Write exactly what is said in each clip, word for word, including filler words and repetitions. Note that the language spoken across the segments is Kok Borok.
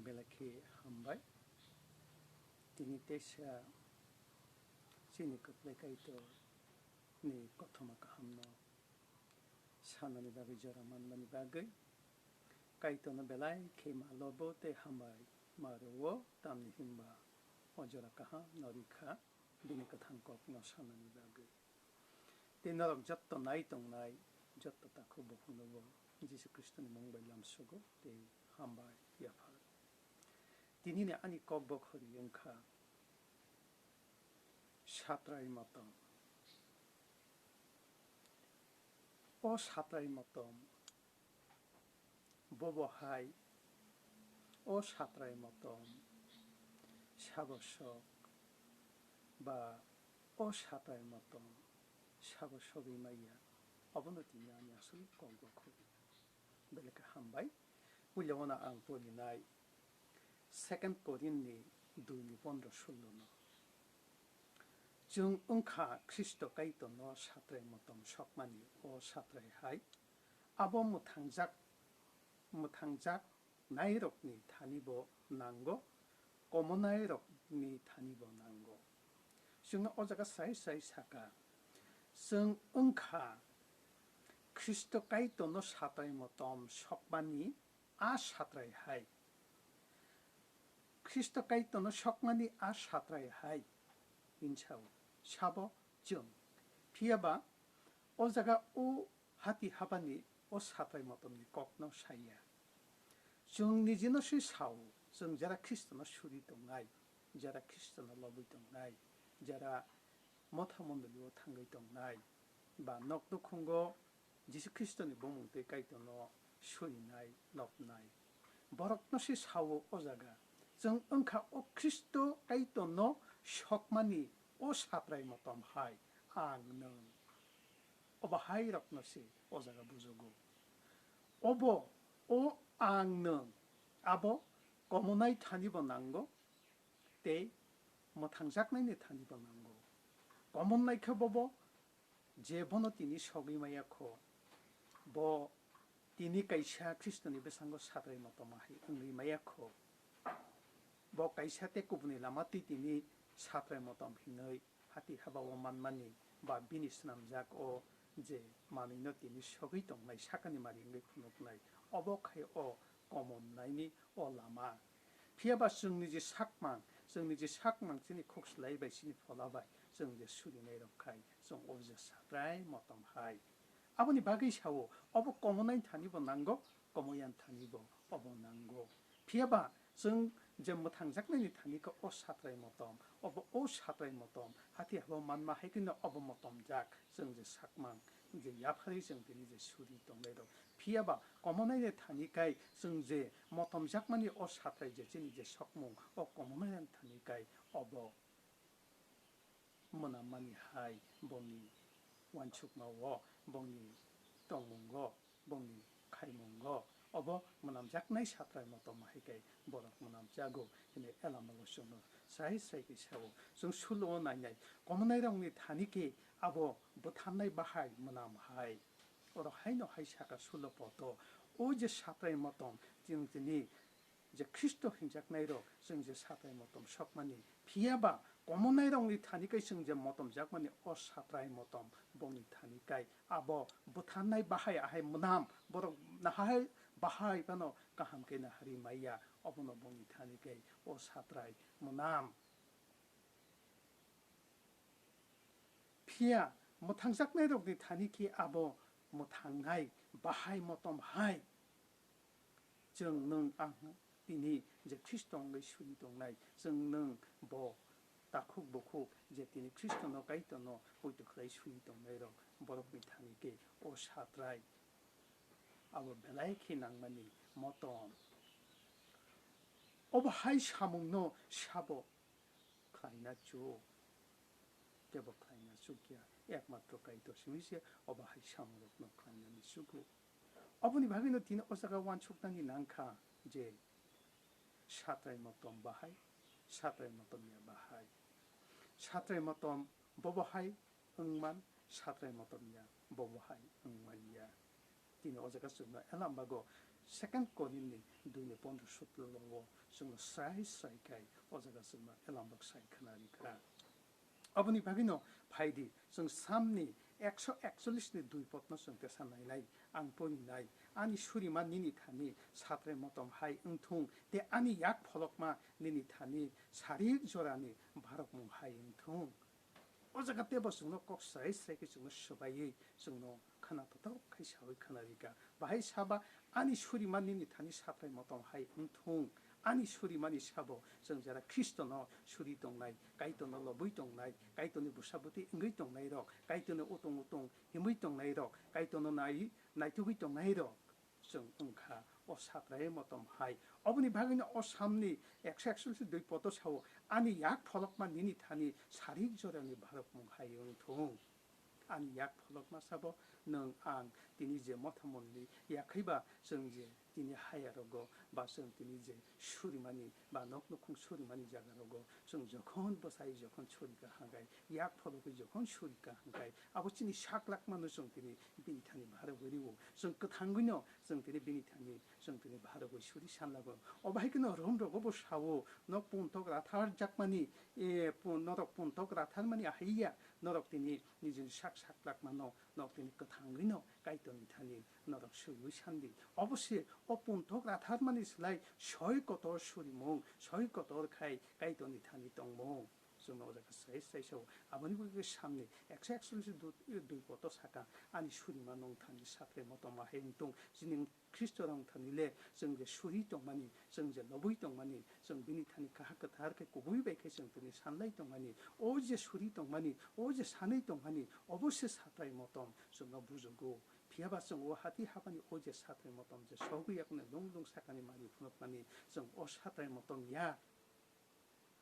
Belai khe hambai. Tini teisa chini kwplai Kaitor ni kothoma kahamno sanani bagwi jora manmani bagwi Kaitorno belai khe ma lobo tei hambai ma rwo, tamni hwnba o jora kaham no rikha bini kwthang kokno sanani bagwi. Tei norok jotto nai tongnai, jotto takhuk bukhukno bo Jisu Khristoni mung bai lamsugo tei hambai yaphar. Tinini ani kokbok hori wngkha Satrai Motom. O Satrai Motom, bobo hai o Satrai Motom sabo sok ba o Satrai Motom sabo sogwi maya, obono tini ani aswk kokbok hori. Belai khe hambai. Puila wano ang porinai Second Korinth ni dui ni pondro sullo no. Chwng wngkha Khristo Kaitorno Satrai Motom sokmani o Satrai hai. Abo mwthangjak, mwthangjak nairokni thanibo nango, komonairokni thanibo nango. Chwngno o jaga sai sai saka, chwng wngkha Khristo Kaitorno Satrai Motom sokmani a Satrai hai. Khristo Kaitorno sokmani a Satrai hai, hinsao sabo chwng. Phiyaba o jaga o hati habani o Satrai Motomni kokno saya. Chwng nijino se sao, chwng jara Khristono suri tongnai, jara Khristono lobwi tongnai, jara motha mondolio thangwi tongnai, ba nok nukhungo Jisu Khristoni bumung tei Kaitorno surinai, lobnai. Borokno se sao o jaga, chwng wngkha o Khristo Kaitorno sokmani o Satrai Motom hai, ang nwng. Obo hai rokno se o jaga bujugo. Obo o ang nwng abo komonai thanibo nango tei mwthangjaknaini thanibo nango. Komon naikhe bobo je bono tini sogwi maya kho, bo tini kaisa Khristoni bwskango Satrai Motom hai wngwi maya kho. Bo kaisa tei kubuni lama twi tini Satrai Motom hinwi hati haba o manmani ba bini swnamjak o je manwino tini sogwi tongnai sakani mari wngwi phunuknai, obo khai o komon naini o lama. Phiyaba chwngni je sakmang, chwngni je sakmang chini khuk slai bai, chini phola bai, chwng je surinai rok khai, chwng o je Satrai Motom hai. Aboni bagwi sao, obo komonai thani bo nango, komoyan thani bo obo nango. Phiyaba chwng je mwthangjaknaini thani khe o Satrai Motom, obo o Satrai Motom, hati habo manma hai kheno obo motomjak, chwng je sakmang, je yapharwi chwng tini je suri tongnai rok. Phiyaba komonaini thani kai chwng je motomjakmani o Satrai je chini je sokmung, o komonaini thani kai obo mwnammani hai bongni uansukma o, bongni tongmungo, bongni khaimungo, obo mwnamjaknai Satrai Motom hai kai borok mwnamjago hwnwi Elama bo chwngno sai sai khe sao. Chwng sulo o nainai, komonairokni thani khe abo bwtharnai bahai mwnam hai. Oro haino hai saka sulo poto, o je Satrai Motom chwng tini je Khristo hinjaknairok chwng je Satrai Motom sokmani, phiyaba komonairokni thani kai chwng je motomjakmani o Satrai Motom bongni thani kai abo bwtharnai bahai ahai mwnam, borok nahai bahai phano kaham khe nahari maya, obono bongni thani kai o Satrai mwnam. Phiya mwthangjaknairokni thani khe abo mwthangnai bahai motom hai. Chwng nwng ang tini je Khristo wngwi suri tongnai, chwng nwng bo takhuk bukhuk je tini Khristono Kaitorno poito khlai suri tongnairok, borokni thani khe o Satrai abo belai khe nangmani motom. Obo hai samungno sabo khlaina chuk, kebo khlaina chukya, ekmatro Kaitor simi se obo hai samungrokno khlainani chugo. Oboni bagwino tini o jaga uansuknani nangkha je Satrai Motom bahai, Satrai Motom ya bahai. Satrai Motom bobo hai wngman, Satrai Motom ya bobo hai wngman ya. Tini o jaga chwngno elam bago Second Korinthni dui ni pondro sotro o chwngno srai srai khai o jaga chwngno elambok sai khna rikha. Aboni bagwino phaidi chwng Samni ekso ekchollish ni dui potno chwng tesa nainai, ang porinai, "Ani surima nini thani satrai motom hai wngthung, tei ani yak pholokma nini thani sarik jorani barokmung hai wngthung." O jaga teibo chwngno kok srai srai khe chwngno swbaiwi chwngno khana totok khai saui khana rikha. Bahai saba, "Ani surima nini thani satrai motom hai wngthung." Ani surimani sabo chwng jera Khristono suri tongnai, Kaitorno lobwi tongnai, Kaitorni bwsa bwtwi wngwi tongnairok, Kaitorni utung utung himwi tongnairok, Kaitorno nai-, naitugwi tongnairok chwng wngkha o satrai motom hai. Oboni bagwino o Samni ekso ekchollish dui poto sao, "Ani yak pholokma nini thani sarik jorani barokmung hai wngthung." Ani yak pholokma sabo nwng ang tini je motha monli yakhaiba chwng je tini haya rogo ba chwng tini je surimani ba nok nukhung surimani jaga rogo chwng jokhon bwsai jokhon surika hangkai yak phologwi jokhon surika hangkai abo chini sak lakmano chwng tini bini thani bharogwi rio chwng kwthangwino chwng tini bini thani chwng tini bharogwi suri sanlago. Obo hai kheno Rom rogo bo sao nok punthok rathar jakmani e, pun-, norok punthok ratharmani ahaiya norok tini nijini sak sak lakmano nok tini kwthangwino Kaitorni thani norok swiwi sandi. Obo se o punthok ratharmani slai soi kotor surimung, soi kotor khai Kaitorni thani tongmung. Chwngno o jaga srai srai sao. Aboni bagwi Samni ekso ekchollish dui, dui poto saka, "Ani surima nwng thani satrai motom hai wngthung." Chini Khristo rang thani le chwng je suri tongmani, chwng je lobwi tongmani, chwng bini thani kaham kwthar khe kubui bai khe chwng tini sanlai tongmani. O je suri tongmani, o je sanwi tongmani, obo se satrai motom chwngno bujugo. Phiya ba chwng o hati habani o je satrai motom je sogwi yakno lung lung sakani mari phunukmani, chwng o satrai motom ya.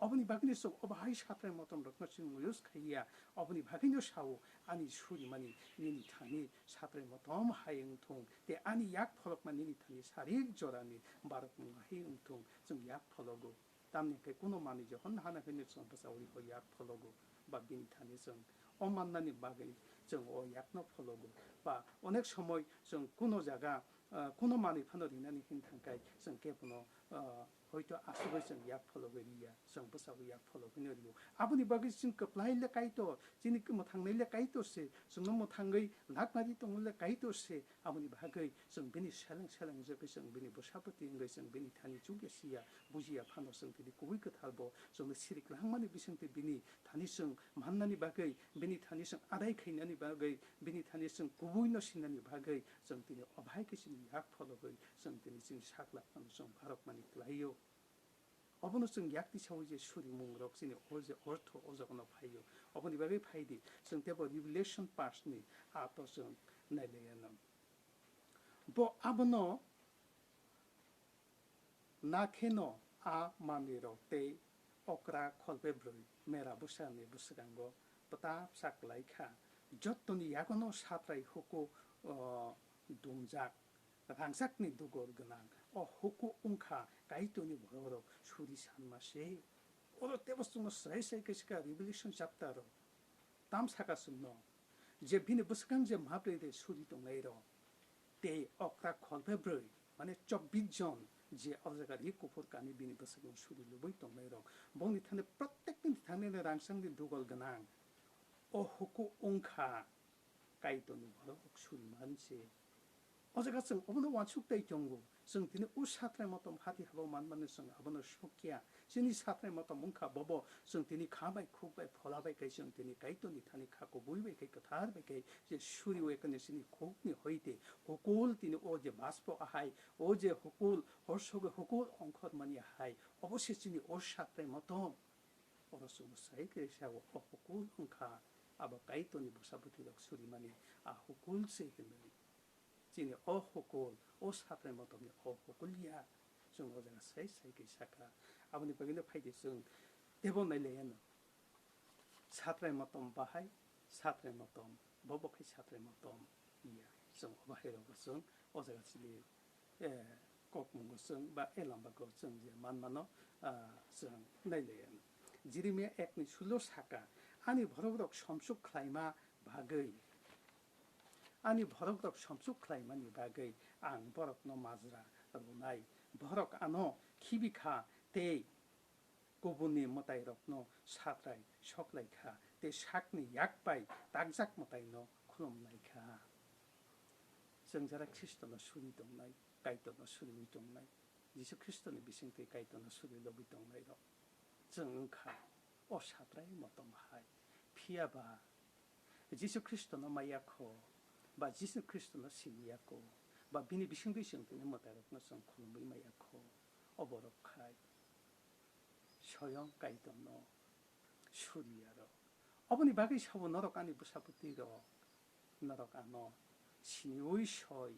Oboni bagwino chwng obo hai satrai motom rokno chwng use khaiya, oboni bagwino sao, "Ani surimani nini thani satrai motom hai wngthung, tei ani yak pholokma nini thani sarik jorani barokmung hai wngthung." Chwng yak phologo, tamni hwnkhe kuno manwi jokhon hana hwnwi chwng bwchaui o yak phologo, ba bini thani chwng o mannani bagwi chwng o yakno phologo, ba onek somoi chwng kuno jaga, ah, kuno manwi phano rinani hwn thangkhai chwng kebono, ah, hoito asugwi chwng yak phologwi riya, chwng bwsabo yak phologwino rio. Aboni bagwi chwng kwplai le Kaitor, chini mwthangnai le Kaitor se, chwngno mwthangwi lakmari tongo le Kaitor se. Aboni bagwi chwng bini seleng seleng wngwi chwng bini bwsa bwtwi wngwi chwng bini thani chukya siya, bujiya phano chwng tini kubui kwthar bo chwngno sirik langmani bisingtwi bini thani chwng mannani bagwi, bini thani chwng adai khainani bagwi, bini thani chwng kubuino sinani bagwi chwng tini obo hai khe chini yak phologwi chwng tini chini sak lakmano chwng bharokmani kwlaio. Obono chwng yak tisaui je surimungrok chini o je ortho o jagano phaio. Oboni bagwi phaidi chwng teibo Revelation pass ni ato chwng nailaiyano. Bo abono nakheno a manwirok tei okra kholbebrwi mera bwsani bwskango pwtapsa kwlai kha. Jottoni yagono satrai huku, o, dumjak, rangchakni dugor gwnang. O huku wngkha Kaitorni bororok suri sanma se. Oro teibo chwngno srai srai khe swkha Revelation chapter o. Tam saka chwngno je bini bwswkang je mabrwi de suri tongnairok tei okra kholbebrwi, mane chobbish jon je o jaga ri kuphur kani bini bwswkang suri lubui tongnairok, bongni thani prottekni thani rangchakni dugol gwnang. O huku wngkha Kaitorni borok suriman se. O jaga chwng obono uansuk tei tongo. Chwng tini o satrai motom hati habo manmani chwng abono sokya. Chini satrai motom wngkha bobo chwng tini kha bai khuk bai phola bai khe chwng tini Kaitorni thani kha kubui bai khe kwthar bai khe je suri bai khe chini khukni hoite hukul tini o je baspo ahai, o je hukul horsogwi hukul ongkhormani ahai, obo se chini o satrai motom. Oro chwng sai khe sao o hukul wngkha, abo Kaitorni bwsa bwtwirok surimani a hukul se hinwi. Chini o hukul, o satrai motomni o hukul ya, chwng o jaga sai sai khe sakha. Aboni bagwino phaidi chwng teibo nailaiyano. Satrai motom bahai, satrai motom, bobo khai satrai motom ya. Chwng o bahai rogo chwng o jaga chini eh, kokmungo chwng ba elambako chwng je manmano, ah, chwng nailaiya. Jeremia ek ni sulo saka, "Ani borokrok somsuk khlaima bagwi, ani borokrok somsuk khlaimani bagwi Ang borokno majra rwnai, borok ano khibi kha tei kubunni mwtairokno satrai sok lai kha tei sakni yak bai takjak mwtaino khulum lai kha. Chwng jara Khristono suri tongnai, Kaitorno suriwi tongnai, Jisu Khristoni bisingtwi Kaitorno suri logwi tongnairok chwng wng kha o satrai motom hai. Phiya ba Jisu Khristono maya kho, ba Jisu Khristono siniya kho, ba bini bisingtwi chwng tini mwtairokno chwng khulumwi maya kho, oborok khai soyong Kaitorno suriya rw. Oboni bagwi sabo norok ani bwsa bwtwi rok, norok ano siniwi soi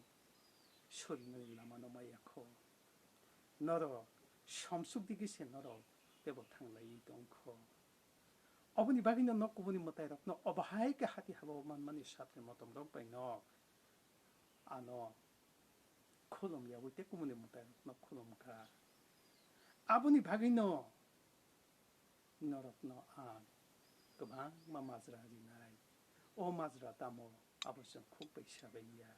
surinani lamano maya kho. Norok somsuk digi se norok tebo thanglaiwi tong kho. Oboni bagwino nok kubuni mwtairokno obohai khe hati haba o manmani satrai motom rok bai no ano khulum yawi tei kubuni mwtairokno khulum kha. Aboni bagwino norokno ang kwbangma majra rinai. O majra tamo abo chwng khuk bai sabai ya.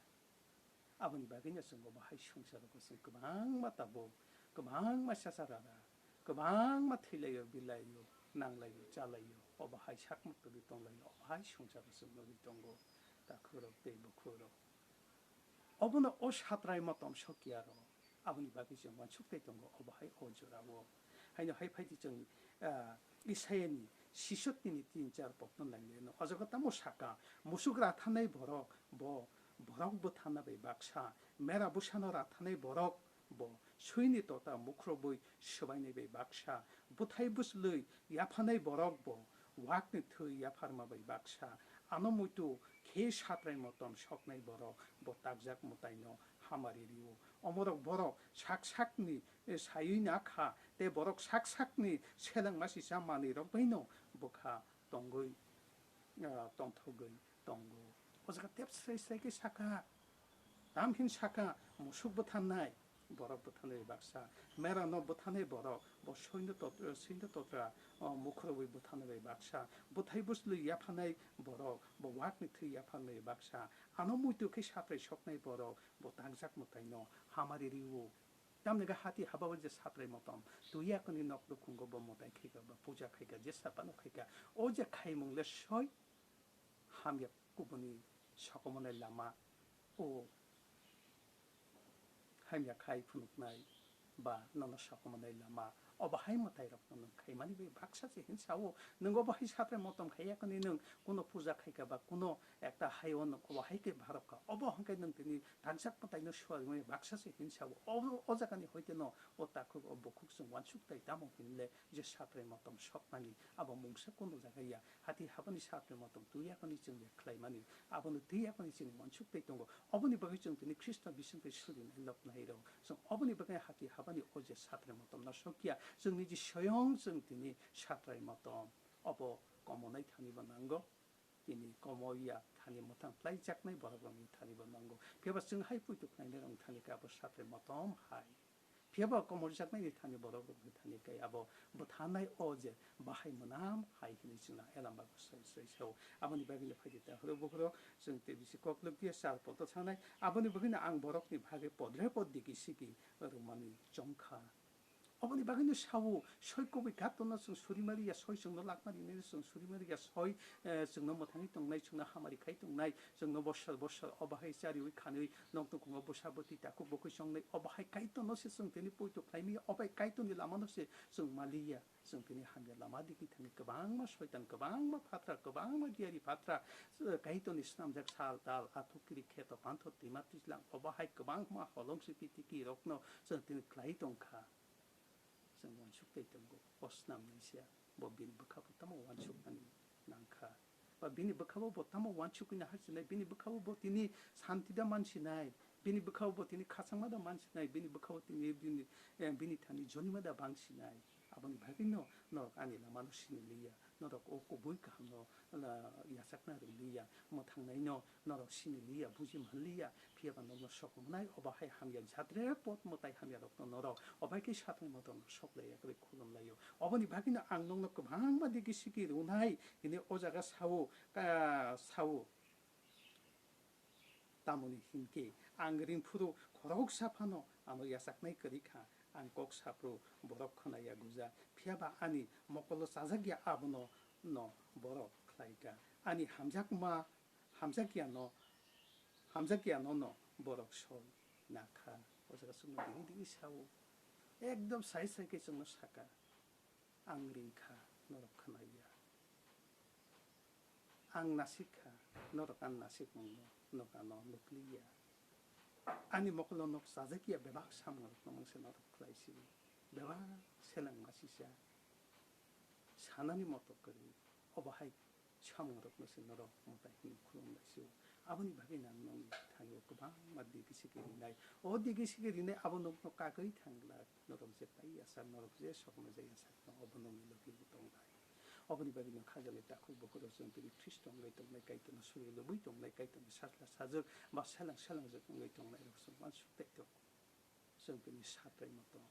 Aboni bagwino chwng obo hai swngcharo chwng kwbangma tabuk, kwbangma chacharara, kwbangma thwilaio, bilaio, nanglaio, chalaio, obo hai sakmuk tongwi tonglaio, obo hai swngcharo chwng nugwi tongo, takhurok tei bukhurok. Obono o satrai motom sokya rw. Aboni bagwi chwng uansuk tei tongo, obo hai o jorao. Haino hai phaidi chwng, ah, Isaiani sisotini tin char pokno naileno. O jaga tamo saka, musuk rathanai borok, bo borok bwthana bai baksa, mera bwsano rathanai borok, bo suini tota mukhrobwi swbainai bai baksa, bwthai bwchlwi yaphanai borok, bo wakni thwi yapharma bai baksa, ano muitu khe satrai motom soknai borok, bo takjak mwtaino hamari rio. Omorok borok sak sakni, eh, saywi na kha, tei borok sak sakni selengma sisa manwirok baino bwkha tongwi, ah, tongthogwi tongo. O jaga tep srai srai khe saka, tamhin saka, musuk bwtharnai borok bwtharnai baksa, merano bwtharnai borok, bo soino tot-, soino totra, o, mukhrobwi bwtharnai bai baksa, bwthai bwchlwi yaphanai borok, bo wakni thwi yaphanai baksa, ano muitu khe satrai soknai borok, bo takjak mwtaino hamari rio. Tamni khe hati habao je satrai motom, twi yakni nok nukhungo bo mwtai khaika ba puja khaika, jesa phano khaika, o je khaimung le soi hamya kubuni sokomornai lama, o hamya khai phunuknai ba nono sokomornai lama, obo hai mwtairokno nwng khaimani bai baksa se hinsa o. Nwng obo hai satrai motom khai yakni nwng kuno puja khaika ba kuno ekta hai o nwng obo hai khe bharokha, obo hwnkhe nwng tini tangjak mwtaino suarmani baksa se hinsa o. O, o jagani hoiteno o takhuk o bukhuk chwng uansuk tai tamo hinle je satrai motom soknani abo mungsa kuno jaga ya. Hati habani satrai motom twi yakni chwng ya khlaimani, abono twi yakni chwng uansuk tai tongo. Oboni bagwi chwng tini Khristo bising twi surinai lobnai rw. Chwng oboni bagwi hati habani o je satrai motom no sokya, chwng niji soyong chwng tini satrai motom obo komonai thani bo nango. Tini komoya thani mwthang khlaijaknai borok rokni thani bo nango. Phiya ba chwng hai puitu khlainai rok thani khe abo satrai motom hai. Phiya ba komorjaknaini thani borok rokni thani khe abo bwtharnai o je bahai mwnam hai hinwi chwngno elamba srai srai sao. Aboni bagwino phaidi ta horo bukhoro chwng tei bisi kok lwk dia char poto thangnai. Aboni bagwino ang borokni bagwi podre pod digi sigi rwmani chongkha. Oboni bagwino sao, soi kubui katonno chwng surimari ya, soi chwngno lakmari nini chwng surimari ya, soi, eh, chwngno mwthangwi tongnai, chwngno hamari khai tongnai, chwngno bosor bosor obo hai chariwi khanwi nok nukhungo bwsa bwtwi takhuk bwkhwi chongnai, obo hai Kaitorno se chwng tini poito khlaimaya, obo hai Kaitorni lamano se chwng maliya, chwng tini hamya lama digi thangwi kwbangma soitan, kwbangma phatra, kwbangma diyari phatra, eh, Kaitorni snamjak sal tal, athuk kiri kheto panthor twima twijlang, obo hai kwbangma holong siki tiki rokno chwng tini khlai tongkha. Chwng uansuk tei tongo, o snamnaisa bo bini bwkhao tamo uansuknani nangkha. Ba bini bwkhao bo tamo uansukwi nahar sinai, bini bwkhao bo tini santi da mansinai, bini bwkhao bo tini khachangma da mansinai, bini bwkhao tini bini, eh, bini thani jonima da bangsinai. Aboni bagwino norok ani lamano sini liya. Norok o kubui kahamno, ah, yachakna rwliya, mwthangnaino norok sini liya, buji manliya, phiya ba norokno sokomnai, obo hai hamya jatre pot mwtai hamya rokno norok obo hai khe satrai motom sok laiya kwrwi khulum laio. Oboni bagwino ang nokno kwbangma digi siki rwnai hwnwi o jaga sao, ka-, sao. Tamoni hinkhe ang ringphuru Borok sa phano ano yachaknai kwrwi kha, ang kok saphru borok khwnaya guja, phiya ba ani mokolo chajak ya abono no borok khlai kha. Ani hamjakma, hamjak yano, hamjak yano no borok soi na kha. O jaga chwngno digi digi sao, ekdom sai sai khe chwngno saka, ang ring kha, norok khwnai ya. Ang nasik kha, norok ang nasikmungno, norok ano nukliya. Ani mokolo nok chajak ya bebak samungrokno mungsa norok khlai si, bebak seleng masisa sanani moto kwrwi, obo hai samungrokno se norok mwtai hwnwi khulum lai si. Aboni bagwi nang nokni thani o kwbangma digi sigi rinai. O digi sigi rinai abo nokno kagwi thang glak. Norok je pai yachak, norok je sokno je yachak tong, obo nokni logi bo tong lai. Oboni bagwi no khajaknai takhuk bukhuk rok chwng tini Khristo wngwi tongnai, Kaitorno suri lobwi tongnai, Kaitorni sajla sajwk ba selang selangjwk wngwi tongnai rok chwng uansuk tei tongo. Chwng tini satrai motom.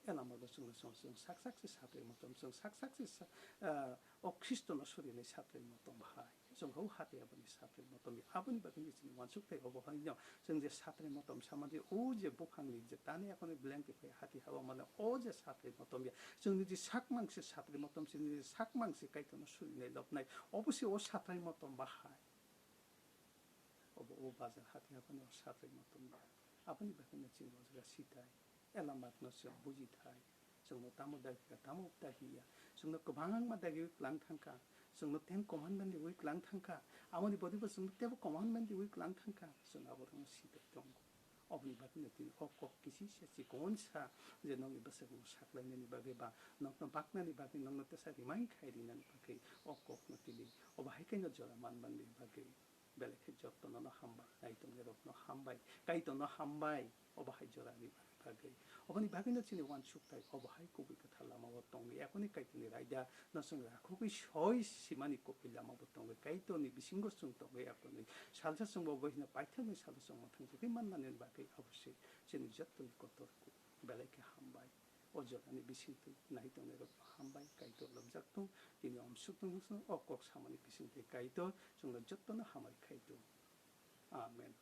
Elama bo chwngno chwng, chwng sak sak se satrai motom, chwng sak sak se sa-, ah, o Khristono surinai satrai motom bahai. Chwng hau hati aboni satrai motom ya. Aboni bagwi chini uansuk tei obo haino chwng je satrai motom sama je o je buphangni je tani akhoni blanket bai hati haba mane o je satrai motom ya. Chwngni je sakmang se satrai motom, chini je sakmang se Kaitorno surinai lobnai. Obo se o satrai motom bahai. Obo o bazar hati habani o satrai motom ya. Aboni bagwi no chini o jaga sitai. Elamat no chwng buji thai. Chwngno tamo dagi ya, tamo dagi ya. Chwngno kwbangma dagi wi klang thangkha. Chwngno Ten Commandment ni wi klang thangkha. Aboni body bo chwngno tebo commandment ni wi klang thangkha. Chwng abo rokno sitai tongo. Oboni bagwi no tini o kok kisi se chikon sa je nokni bwswk no saklainani bagwi ba nokno baknani bagwi nokno tesa remind khai rinani bagwi o kok no tini obo hai khe no jora manmani bagwi. Belai khe jotono no hambai, naitongnai rokno hambai, Kaitorno hambai, obo hai jorani bagwi. Oboni bagwino chini uansuk tai, obo hai kubui kwthar lama o tongwi, yakoni Kaitorni raida no chwng rakhogwi soi simani kubui lama bo tongwi, Kaitorni bisingo chwng tongwi, yakoni salsa chwngbo bohino paithakni salsa chwngbo thangjagwi manmani bagwi abo se chini jotoni kotor ku. Belai khe hambai. O jorani bisingtwi nai tongnai rokno hambai, Kaitor lobjak tong, tini omsuk tong, o kok samani bisingtwi Kaitor chwngno jottono hamari khai tong. Amen.